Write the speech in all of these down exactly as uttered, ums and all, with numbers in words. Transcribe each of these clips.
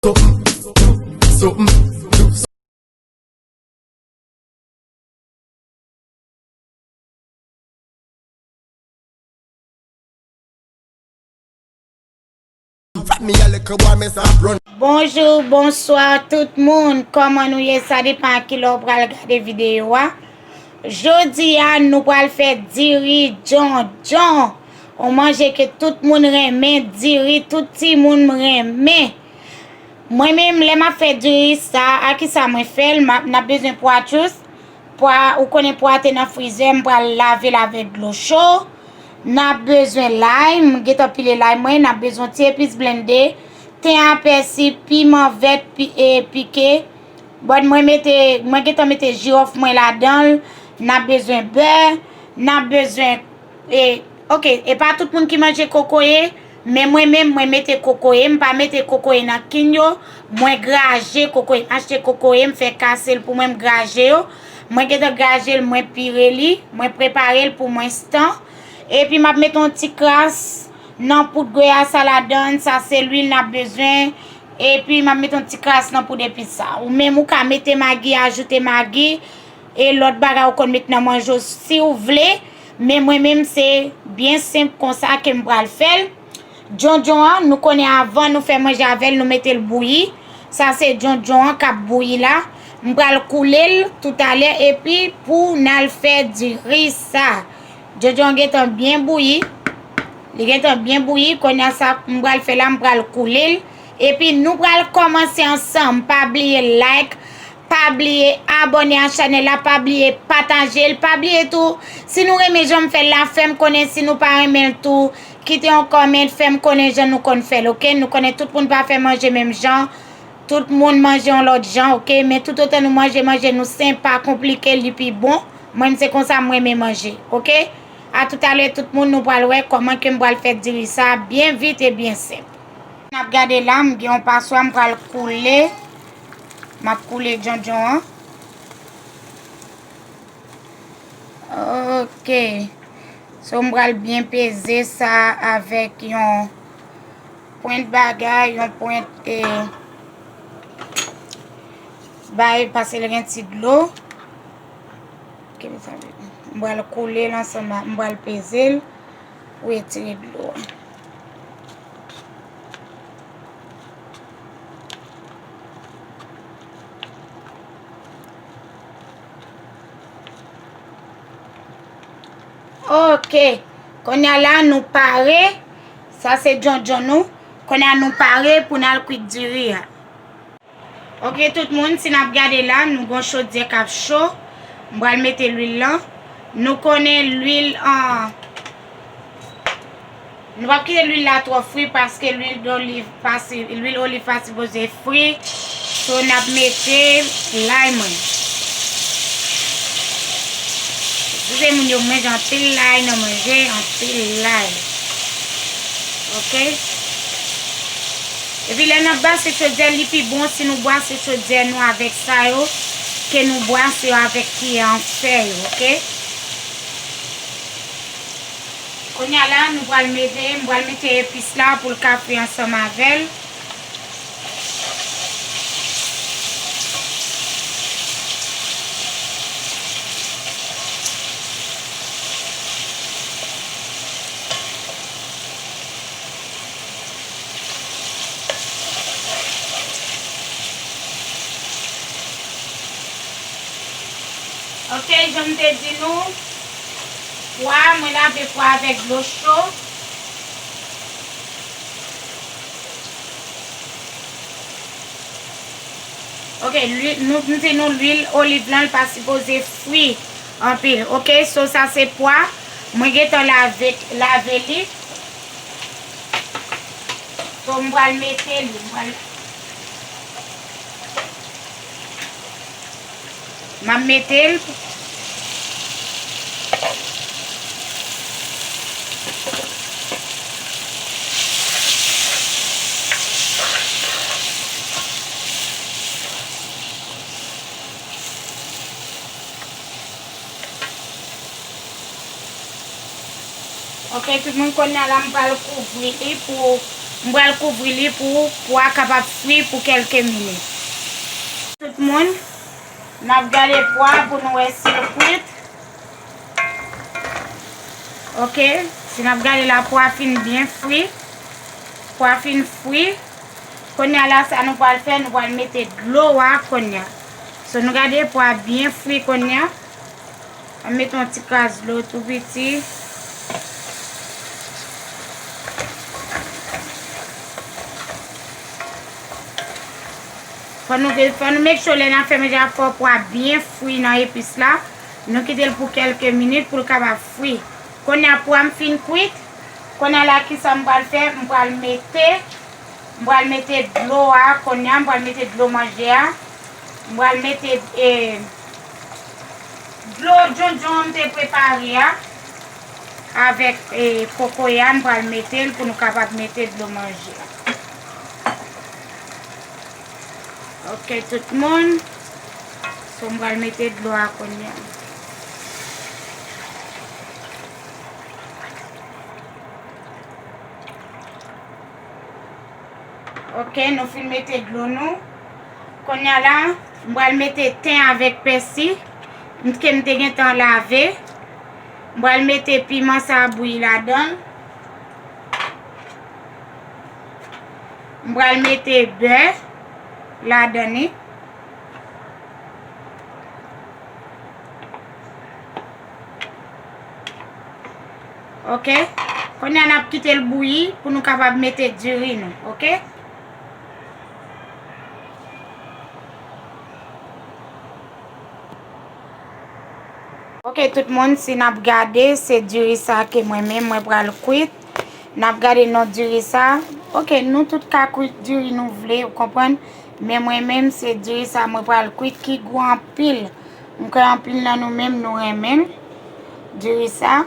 Bonjou, bonswa tout moun. Kòman nou ye? Sa depann a ki lè w pral gade videyo a. Jodi a, nou pral fè diri djondjon. Yon manje ke tout moun renmen, diri tout timoun renmen. Mwen menm, lè m ap fè diri sa, a ki sa mwen fè l? M ap, n ap bezwen pwa tchous. Pwa, ou konnen pwa te nan frizè, m pral lave l avèk dlo cho. N ap bezwen lay, m gentan pile lay mwen, n ap bezwen ti epis blende, ten a pèsi, piman vèt pi, e pike. Bon, mwen mete, mwen gentan mete jiwòf mwen ladan l, n ap bezwen bè, n ap bezwen, e, oke, e pa tout moun ki manje kokoye, men mwen menm, mwen mete kokoye, m pa mete kokoye nan kin yo, mwen graje kokoye, m achte kokoye, m fè kase l pou mwen, m graje yo, mwen gentan graje l, mwen pire li, mwen prepare l pou mwen stan, epi m ap mete yon ti kras nan poud goyave sa ladan, sa se lwil n ap bezwen, epi m ap mete yon ti kras nan poud epis sa. Ou menm ou ka mete magi, ajoute magi, e lòt bagay ou konn met nan manje w si w vle, men mwen menm se byen senp konsa ke m pral fè l. Djondjon an, nou konnen avan nou fè manje avè l, nou mete l bouyi. Sa se djondjon an k ap bouyi la. M pral koule l toutalè epi pou n al fè diri sa. Djondjon an gentan byen bouyi. Li gentan byen bouyi. Kounye a sa m pral fè la, m pral koule l. Epi nou pral kòmanse ansanm. Pa bliye like, pa bliye abòne a chanèl la, pa bliye pataje l, pa bliye tou, si nou renmen jan m fè l la, fè m konnen, si nou pa renmen l tou, kite yon comment, fè m konnen jan nou konn fè l, oke? Nou konnen tout moun pa fè manje menm jan, tout moun manje yon lòt jan, oke? Men toutotan nou manje, manje nou senp, pa konplike l, li pi bon. Mwen, se konsa mwen renmen manje, oke? A toutalè tout moun, nou pral wè kòman ke m pral fè diri sa byen vit e byen senp. N ap gade la, m gen yon paswa, m pral koule. M ap koule djondjon an. Oke. So, m pral byen peze sa avèk yon pwent bagay, yon pwent, e, bay, pase l gen ti dlo. Oke, mezanmi. M pral koule l ansanm ak, m pral peze l pou retire dlo a. Oke. Kounye a la, nou pare. Sa se djondjon nou. Kounye a nou pare pou n al kwit diri a. Oke, tout moun, si n ap gade la, nou gon chodyè k ap cho. M pral mete lwil lan. Nou konnen lwil, an, nou p ap kite lwil la twò fri paske lwil doliv pa si, lwil oliv pa sipoze fri. So, n ap mete lay mwen. Eskize moun yo, mwen gen anpil lay nan manje, anpil lay. Oke? Epi lè n ap bwase chodyè, li pi bon si nou bwase chodyè nou avèk sa yo, ke nou bwase yo avèk kiyè an fè yo, oke? Kounye a la, nou pral mete, m pral mete epis la pou l ka fri ansanm avè l. Oke, jan m te di nou, pwa, mwen lave pwa avèk dlo cho. Oke, lwi-, nou, m di nou lwil oliv lan, l pa sipoze fri anpil. Oke, so sa se pwa. Mwen gentan lave, lave li. So, m pral mete li. M pral, m ap mete l. Oke, tout moun, kounye a la, m pral kouvri li pou M pral kouvri li pou pwa kapab fri pou kèlke minit. Tout moun, n ap gade pwa pou nou wè si l kwit. Ok, si n ap gade la, pwa fin byen fri. Pwa fin fri. Kounye a la, sa nou pral fè, nou pral mete dlo a kounye a. So, nou gade pwa byen fri kounye a. An met yon ti kras dlo tou piti. Fò nou, fò nou make sure lè n ap fè manje a, fò pwa byen fri nan epis la. Nou kite l pou kèlke minit pou l kapab fri. Kounye a pwa m fin kwit. Kounye a la, kisa m pral fè? M pral mete M pral mete dlo a kounye a, m pral mete dlo manje a. M pral mete, e, dlo djondjon m te prepare a avèk, e, kokoye a, m pral mete l pou nou kapab mete dlo manje a. Ok, tout moun. So, m pral mete dlo a kounye a. Ok, nou fin mete dlo nou. Kounye a la, m pral mete ten avèk pèsi, m, ke m te gentan lave. M pral mete piman sa a bouyi ladan l. M pral mete bè ladan li. Ok. Kounye a n ap kite l bouyi pou nou kapab mete diri nou. Ok. Ok, tout moun, si n ap gade, se diri sa ke mwen menm, mwen pral kwit. N ap gade nan diri sa. Ok, nou tout ka kwit diri nou vle, ou konprann? Men mwen menm, se diri sa mwen pral kwit ki gou anpil. M kwè anpil nan nou menm, nou renmen l, diri sa.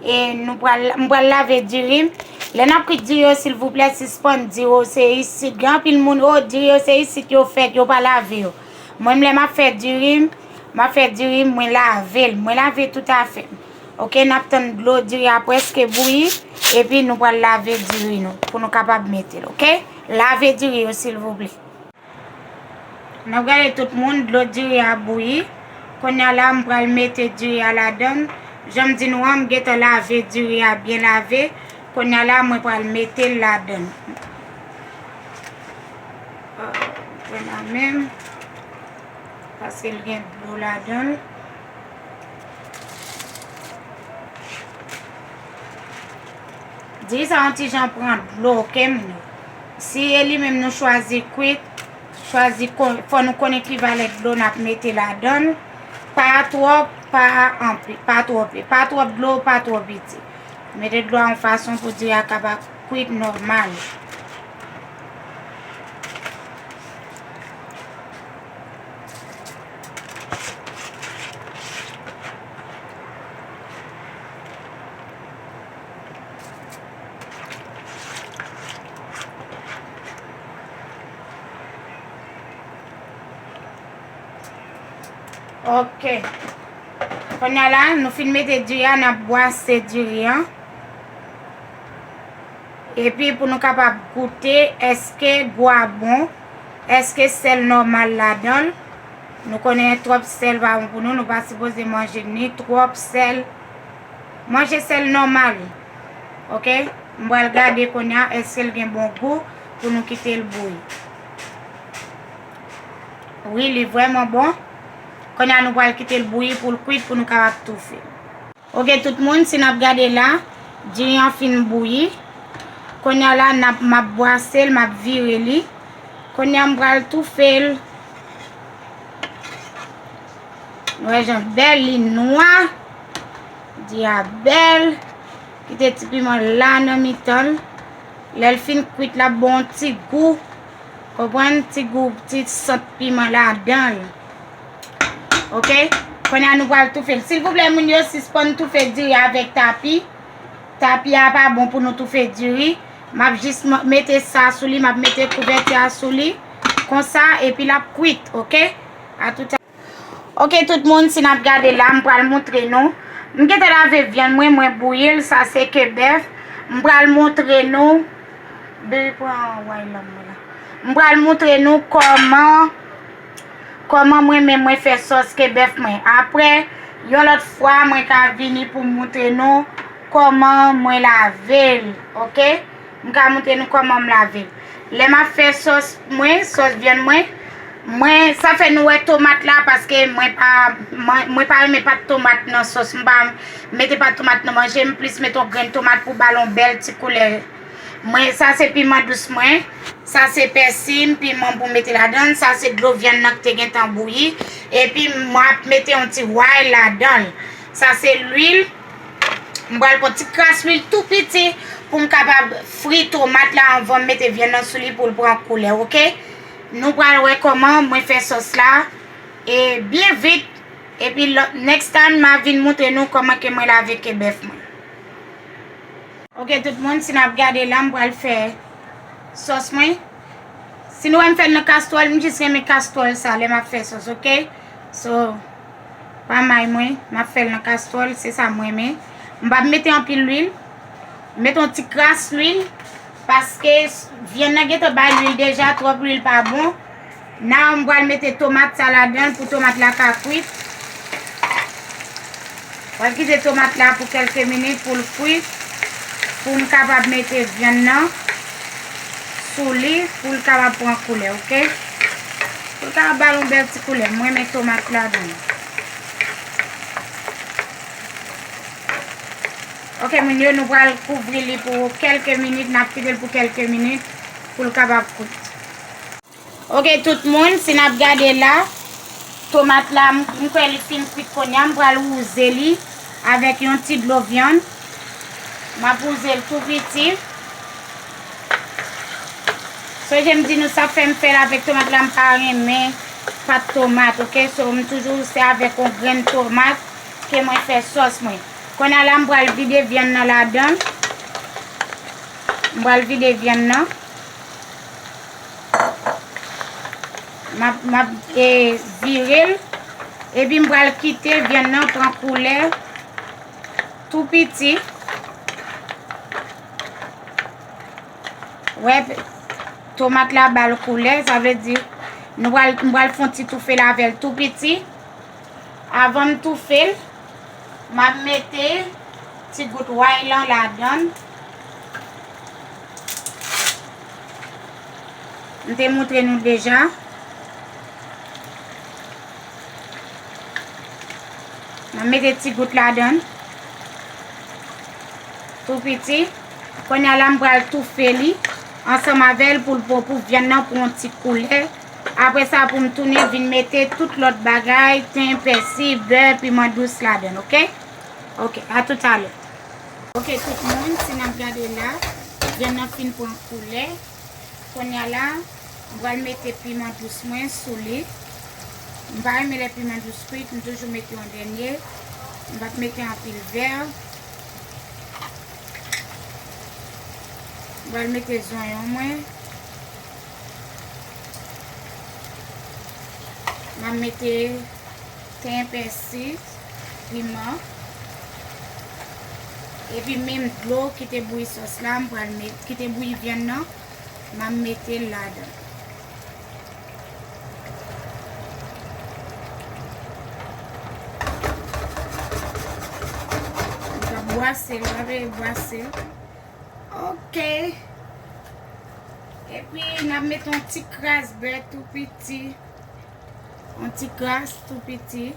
E nou pral, m pral lave diri m. Lè n ap kwit diri yo, silvouplè, sispann di, "O, se isit." Gen anpil moun, "O, diri yo, se isit yo fèt, yo pa lave yo." Mwen, lè m ap fè diri m, m ap fè diri m, mwen lave l. Mwen lave toutafè. Ok, n ap tann dlo diri a prèske bouyi, epi nou pral lave diri nou, pou nou kapab mete l, ok? Lave diri yo, silvouplè. N ap gade tout moun, dlo diri a bouyi. Kounye a la, m pral mete diri a ladan l. Jan m di nou an, m gentan lave diri a byen lave. Kounye a la, mwen pral mete l ladan l. Ah, m pran la menm. Paske l gen dlo ladan l. Diri sa yon ti jan pran dlo, ok, moun yo? Si e li menm nou chwazi kwit, chwazi kon-, fò nou konnen ki valè dlo n ap mete ladan l. Pa twòp, pa anpil, pa twòp, pa twòp dlo, pa twò piti. Mete dlo a yon fason pou diri a kapab kwit nòmal. Ok. Kounye a la, nou fin mete diri a, n ap bwase diri a. Epi pou nou kapab goute, èske gou a bon, èske sèl nòmal ladan l. Nou konnen twòp sèl pa bon pou nou, nou pa sipoze manje ni twòp sèl. Manje sèl nòmal. Ok? M pral gade kounye a, èske l gen bon gou pou nou kite l bouyi. Wi, li vrèman bon. Kounye a, nou pral kite l bouyi pou l kwit pou nou kapab toufe. Ok, tout moun, si n ap gade la, diri an fin bouyi. Kounye a la, n ap, m ap bwase l, m ap vire li. Kounye a, m pral toufe l. Nou wè jan l bèl, li nwa. Diri a bèl. Kite ti piman la nan mitan l. Lè l fin kwit, l ap ba w yon ti gou. Konprann? Ti gou, ti sant piman ladan l. Ok? Kounye a, nou pral toufe l. Silvouplè, moun yo, sispann toufe diri avèk tapi. Tapi a pa bon pou nou toufe diri. M ap jis m-, mete sa sou li, m ap mete kouvèti a sou li. Konsa, epi l ap kwit, ok? A toutalè. Ok, tout moun, si n ap gade la, m pral montre nou. M gentan lave vyann mwen, mwen bouyi l, sa se ke bèf. M pral montre nou Baby pran wine lan mwen la. M pral moutre nou kòman, kòman mwen menm mwen fè sòs ke bèf mwen. Apre, yon lòt fwa, mwen ka vini pou m moutre nou kòman mwen lave l, oke? M ka moutre nou kòman m lave l. Lè m ap fè sòs mwen, sòs vyann mwen, mwen, sa fè nou wè tomat la, paske mwen pa, mwen, mwen pa renmen pat tomat nan sòs. M pa mete pat tomat nan manje, m plis mete yon grenn tomat pou ba l yon bèl ti koulè. Mwen, sa se piman dous mwen. Sa se pèsi m, piman pou mete ladan l. Sa se dlo vyann nan ki te gentan bouyi. Epi m ap mete yon ti wine ladan l. Sa se lwil. M pral pran ti kras lwil tou piti pou m kapab fri tomat la anvan m mete vyann nan sou li pou l pran koulè, oke? Nou pral wè kòman mwen fè sòs la, e byen vit. Epi lò, next time, m a vin moutre nou kòman ke mwen lave ke bèf mwen. Oke, tout moun, si n ap gade la, m pral fè sòs mwen. Si nou wè m fè l nan kastwòl, m jis renmen kastwòl sa lè m ap fè sòs, oke? So, pa may mwen, m ap fè l nan kastwòl, se sa m renmen. M p ap mete anpil lwil. M mete yon ti kras lwil, paske s-, vyann nan gentan bay lwil deja, twòp lwil pa bon. Now, m pral mete tomat sa ladan l pou tomat la ka kwit. Pral kite tomat la pou kèlke minit pou l kwit, pou m kapab mete vyann nan sou li, pou l kapab pran koulè, oke? Pou l kapab ba l yon bèl ti koulè. Mwen, men tomat ladan l. Oke, moun yo, nou pral kouvri li pou kèlke minit, n ap kite l pou kèlke minit, pou l kapab kwit. Oke, tout moun, si n ap gade la, tomat la, m, m kwè li fin kwit kounye a, m pral wouze li avèk yon ti dlo vyann. M ap wouze l tou piti. Sonje m di nou sa fè m fè l avèk tomat la, m pa renmen pat tomat, oke? So, m toujou se avèk yon grenn tomat ke mwen fè sòs mwen. Kounye a la, m pral vide vyann nan ladan l. M pral vide vyann nan. M ap, m ap, e, vire l. Epi m pral kite vyann nan pran koulè tou piti. Wè, tomat la ba l koulè, sa vle di nou pral, m pral fè yon ti toufe l avè l tou piti. Avan m toufe l, m ap mete ti gout wine lan ladan l. M te moutre nou deja. M ap mete ti gout ladan l. Tou piti. Kounye a la, m pral toufe li ansanm avè l pou l pran, pou vyann nan pran yon ti koulè. Apre sa, pou m tounen vin mete tout lòt bagay, ten, pèsi, bè, piman dous ladan l, oke? Oke, a toutalè. Oke, tout moun, si n ap gade la, vyann nan fin pran koulè. Kounye a la, m pral mete piman dous mwen sou li. M pa renmen lè piman dous kwit, m toujou mete yon dènye. M p ap mete anpil vè. M pral mete zonyon mwen. M ap mete ten, pèsi, piman. Epi menm dlo ki te bouyi sòs la, m pral met, ki te bouyi vyann nan, m ap mete l ladan. M ap bwase l, m ap bwase l. Oke. Epi, n ap mete yon ti kras bè tou piti. Yon ti kras tou piti.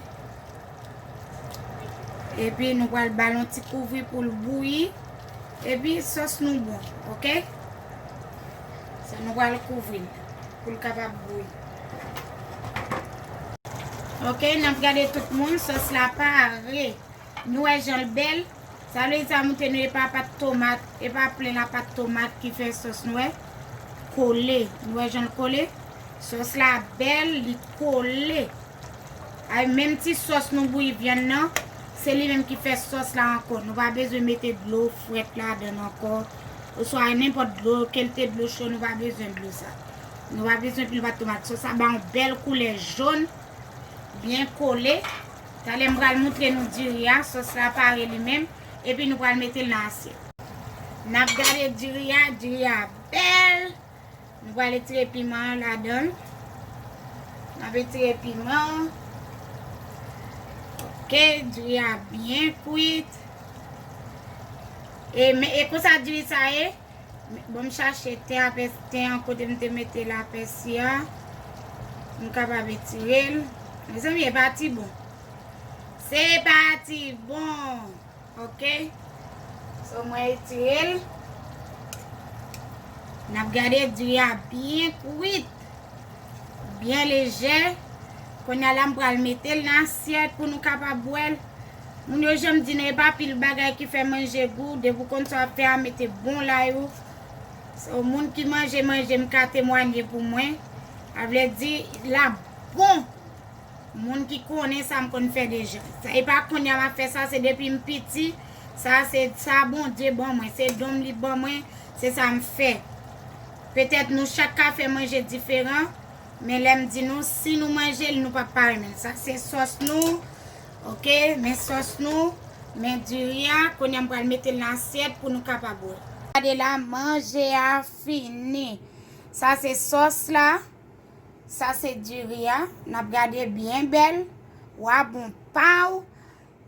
Epi, nou pral ba l yon ti kouvri pou l bouyi. Epi, sòs nou bon, oke? So, nou pral kouvri l pou l kapab bouyi. Oke, n ap gade tout moun, sòs la pare. Nou wè jan l bèl. Sa vle di sa montre nou e pa pat tomat, e pa plen la pat tomat ki fè sòs nou wè kole. Nou wè jan l kole? Sòs la bèl, li kole. Ay, menm ti sòs nou bouyi vyann nan, se li menm ki fè sòs la ankò. Nou pa bezwen mete dlo frèt ladan l ankò. Oswa nenpòt dlo, kelte dlo cho, nou pa bezwen dlo sa. Nou pa bezwen pil pat tomat. Sòs la ba yon bèl koulè jòn, byen kole. Talè m pral montre nou diri a, sòs la pare li menm, epi nou pral mete l nan asyèt. N ap gade diri a, diri a pèl. Nou pral etire piman an ladan l. N ap etire piman an. Ok, diri a byen kwit. E, men, e konsa diri sa ye. Bon, m chache ten apè, ten an kote m te mete lapèsi a. M kapab etire l. Mezanmi, e pa ti bon. Se pa ti bon. Ok. So, mwen etire l. N ap gade diri a byen kwit. Byen lejè. Kounye a la, m pral mete l nan asyèt pou nou kapab wè l. Moun yo janm di nou e pa pil bagay ki fè manje gou. Depi w konn sa w ap fè a, mete bon lay ou. So, moun ki manje, manje, m ka temwanye pou mwen. Sa vle di, l ap bon. Moun ki konnen sa m konn fè deja. Sa, e pa kounye a m ap fè sa, se depi m piti. Sa, se sa Bondye ban mwen. Se don m li ban mwen. Se sa m fè. Petèt nou chak ka fè manje diferan. Men lè m di nou, si nou manje l, nou p ap pa renmen l. Sa, se sòs nou. Ok, men sòs nou. Men diri a, kounye a m pral mete l nan asyèt pou nou kapab wè. Gade la, manje a fini. Sa, se sòs la. Sa se diri a. N ap gade byen bèl. Wa bon pa w.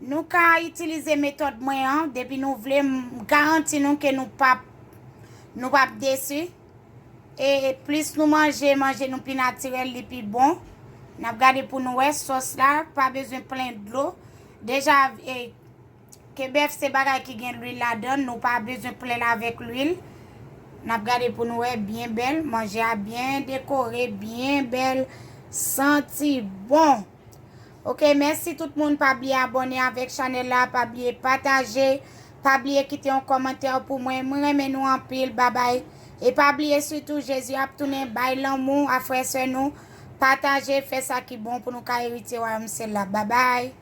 Nou ka itilize metòd mwen an. Depi nou vle, m garanti nou ke nou p ap, nou p ap desi. E plis nou manje, manje nou pi natirèl, li pi bon. N ap gade pou nou wè sòs la. Pa bezwen plen dlo. Deja, e, Ke bèf se bagay ki gen lwil ladan, nou pa bezwen plen l avèk lwil. N ap gade pou nou wè, byen bèl, manje a byen dekore, byen bèl, santi bon. Ok, mèsi tout moun, pa bliye abòne avèk chanèl la, pa bliye pataje, pa bliye kite yon kòmantè pou mwen. Mwen renmen nou anpil, babay. E pa bliye sitou, Jezi ap tounen, bay lanmou a frè sè nou. Pataje, fè sa ki bon pou nou ka eritye wayòm syèl la. Babay.